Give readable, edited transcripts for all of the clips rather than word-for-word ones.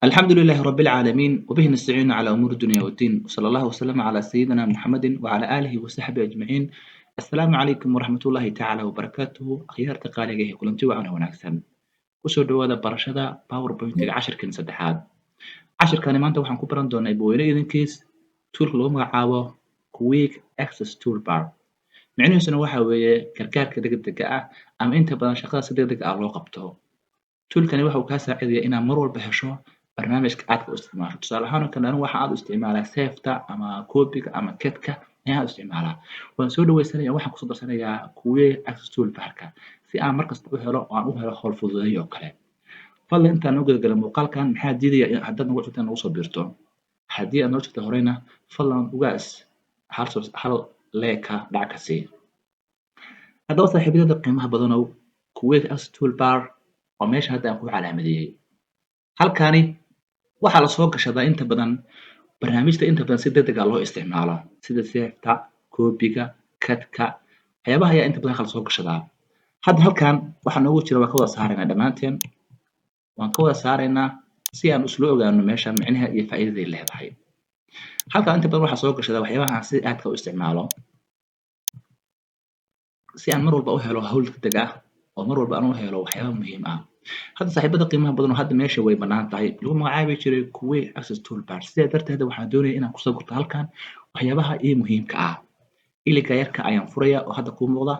الحمد لله رب العالمين، وبه نستعين على أمور الدنيا والدين، وصلى الله وسلم على سيدنا محمد وعلى آله وصحبه أجمعين. السلام عليكم ورحمة الله تعالى وبركاته. Akhyaarta qaaliga ee kulanti wacan oo wanaagsan, kusoo dhawaada barashada PowerPoint-ga, cashirkan saddexaad. Cashirkani maanta waxaan ku baran doonaa, Eebbe idinkiis, toolka lagu magacaabo Quick Access Toolbar. Micnihiisuna waxa weeye gargaarka degdega ah ama inta badan shaqada si degdeg ah loo qabto. Toolkani waxa uu kaa saacidaya inaad mar walba hesho barnaamijka aadka u isticmaasho. Tusaale ahaan oo kale, anigu waxa aad u isticmaalaa save-ta ama copy-ga ama cut-ka ayaan aad u isticmaalaa. Waan soo dhawaysanaya, waxaan kusoo darsanayaa Quick Access Toolbar-ka si aan markasta u helo oo aan u helo hawl fududeeyo oo kale. Fadlan, intaan noo gudagalin muuqaalkan, maxaa diidaya in haddaad nagu cusubtahay nagu soo biirto? Haddii aad noo jirto horeyna, fadlan ugaas hal hal leeka dhac ka sii. Haddaba, saaxiibadada qiimaha badanow, Quick Access Toolbar waa meesha hadda aan ku calaamadeeyey. Halkani waxaa lasoo gashadaa inta badan barnaamijta inta badan si degdeg ah loo isticmaalo, sida save-ta, copy-ga, cut-ka, waxyaabaha ayaa inta badan halka lasoo gashadaa. Hadda halkan waxaa noogu jira waan ka wada saaraynaa dhammaanteen, waan ka wada saaraynaa si aan isla ogaano meesha micnaha iyo faa'iidaday leedahay. Halkan inta badan waxaa soo gashadaa waxyaabaha aan si aadka u isticmaalo si aan mar walba u helo hawl degdeg ah oo mar walba aan u helo waxyaaba muhiim ah. Hadda, saaxiibada qiimaha badan, oo hadda meesha way bannaan tahay lagu magacaabi jiray Quick Access Toolbar. Sidaa darteed waxaan doonaya inaan kusoo gurto halkan waxyaabaha ii muhiimka ah. Iliga yarka ayaan furaya oo hadda kuu muuqda.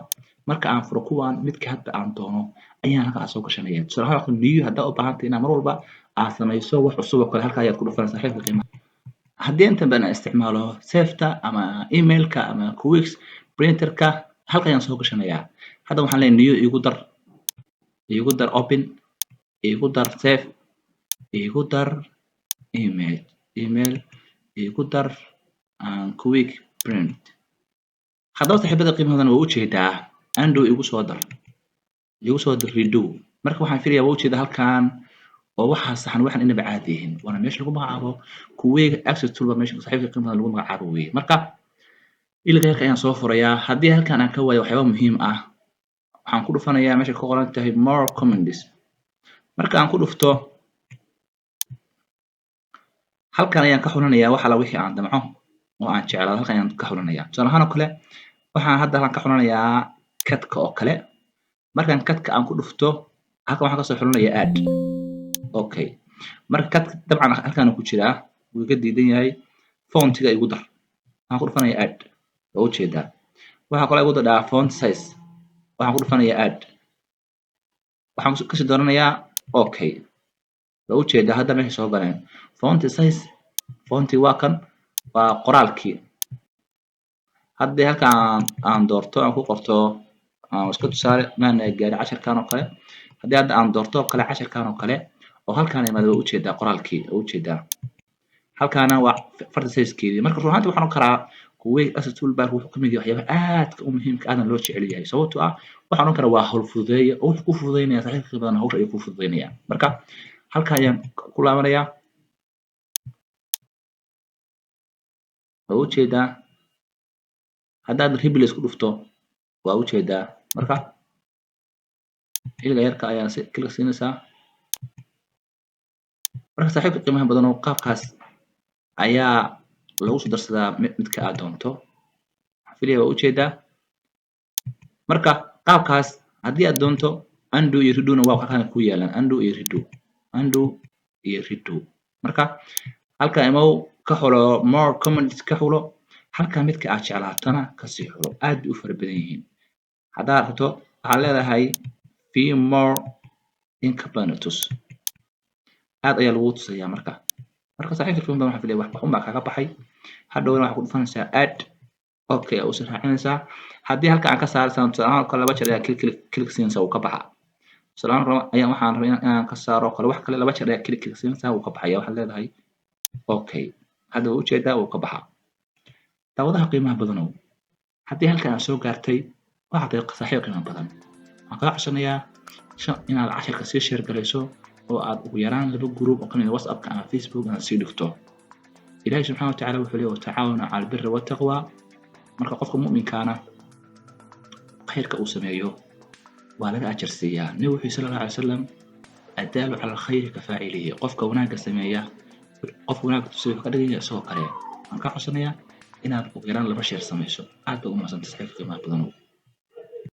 Marka aan furo kuwaan, midka hadda aan doono ayaan halkaa soo gashanaya. Tusaale ahaan, new haddaa u baahantay inaad mar walba aad samayso wax cusub oo kale, halka ayaad ku dhufanaysaa. Saaxiibka qiimaha, haddii inta badan aan isticmaalo save-ta ama emailka ama quick printerka, halka ayaan soo gashanayaa. Hadda waxaan leeyahay new igu dar, igu dar open, igu dar save, igu dar email, email igu dar, quick print. Haddaba, saaxiibada qiimahadan, waa ujeedaa undo igu soo dar, igu soo dar redo. Marka waxaan filayaa waa ujeedaa halkan oo waxaa saxan, waxaan inaba caadi yihiin, waana meesha lagu magacaabo Quick Access Toolbar, meesha saaxiibka qiimaha lagu magacaabo weeye. Marka iliga yarka ayaan soo furayaa. Haddii halkan aan ka waayo waxyaaba muhiim ah, waxaan ku dhufanayaa meesha ku qoran tahay more commands. Marka aan ku dhufto, halkan ayaan ka xulanayaa wax alla wixii aan damco oo aan jeclaado. Halkan ayaan ka xulanayaa. Tusaale ahaan oo kale, waxaan hadda halkan ka xulanayaa cut-ka oo kale. Markaan cut-ka aan ku dhufto, halkan waxaan kasoo xulanayaa add. Okay, marka cut dabcan halkaan ku jiraa, wuu iga diidan yahay. Fontiga igu dar, waxaan ku dhufanayaa add. Waa ujeedaa. Waxaa kaloo igu dardaa font size, waxaan ku dhufanayaa add, waxaan kasii dooranayaa okay. Waa ujeedaa hadda meesha soo galeen font size, fonti waa kan, waa qoraalkii. Haddii halkaan aan doorto, aan ku qorto, aan iska tusaale maana gaarin casharkan oo kale, haddii hadda aan doorto oo kale casharkan oo kale oo halkaan imaado, waa ujeedaa qoraalkii, waa ujeedaa. Halkaana waa farta sizekeedii. Marka run ahaantii waxaan oran karaa Quick Access Toolbar wuxuu kamid yahay waxyaabaha aadka u muhiimka, aadan loo jecel yahay, sababtoo ah waxaan oran karaa waa hawl fududeeye oo wuxuu ku fududeynaya saaxiibka badan, hawsha ayuu ku fududeynaya. Marka halka ayaan ku laabanayaa. Waa ujeedaa, haddaad replace ku dhufto, waa ujeedaa. Marka iliga yarka ayaa si click siinaysaa. Marka, saaxiibka qiimaha badan, oo qaabkaas ayaa lagu soo darsadaa midka aad doonto. Waxaan filaya waa ujeedaa. Marka qaabkaas haddii aad doonto, undo iyo redo-na waa halkan ku yaalaan, undo iyo redo, undo iyo redo. Marka halka imow, ka xulo more commands, ka xulo halka midka aad jeclaatana, kasii xulo. Aad bay u fara badan yihiin. Haddaad rabto, waxaad leedahay view more, in ka badan tus. Aad ayaa lagu tusayaa. Marka saaxiibka qiimo badan, waxaan filaya wax un baa kaaga baxay. Hadhowna waxaad ku dhufanaysaa add, okay aa usii raacinaysaa. Haddii halka aan ka saaraysan, tusaale ahaan kale, laba jeer ayaa click click click siinaysaa, wuu ka baxa. Tusaale ahaan ayaan waxaan rabay inaan ka saaro kale wax kale, laba jeer ayaa click click siinaysaa, wuu ka baxaya. Waxaad leedahay okay. Hadda waa ujeedaa, wuu ka baxaa. Daawadaha qiimaha badanow, haddii halkan aad soo gaartay, waxaad tahay saaxiib qiimo badan. Waxaan kaa codsanayaa inaad casharka sii share garayso oo aad ugu yaraan laba group oo kamid ah WhatsAppka ama Facebook inaad sii dhigto. Ilaahay subxaana watacaala wuxuu leeyahay: وتعاونوا على البر والتقوى. Marka qofka mu'minkaana khayrka uu sameeyo waa laga ajar siiyaa. Nabigu wuxuu sala allahu alay wasalam الدال على الخير كفاعله. Qofka wanaagga sameeya, qofka wanaagga tusay, wuxuu ka dhigan yahay isagoo kale. Waxaan kaa codsanayaa inaad ugu yaraan laba share samayso. Aad baad u mahadsantahay, saaxiibka qiimaha badan.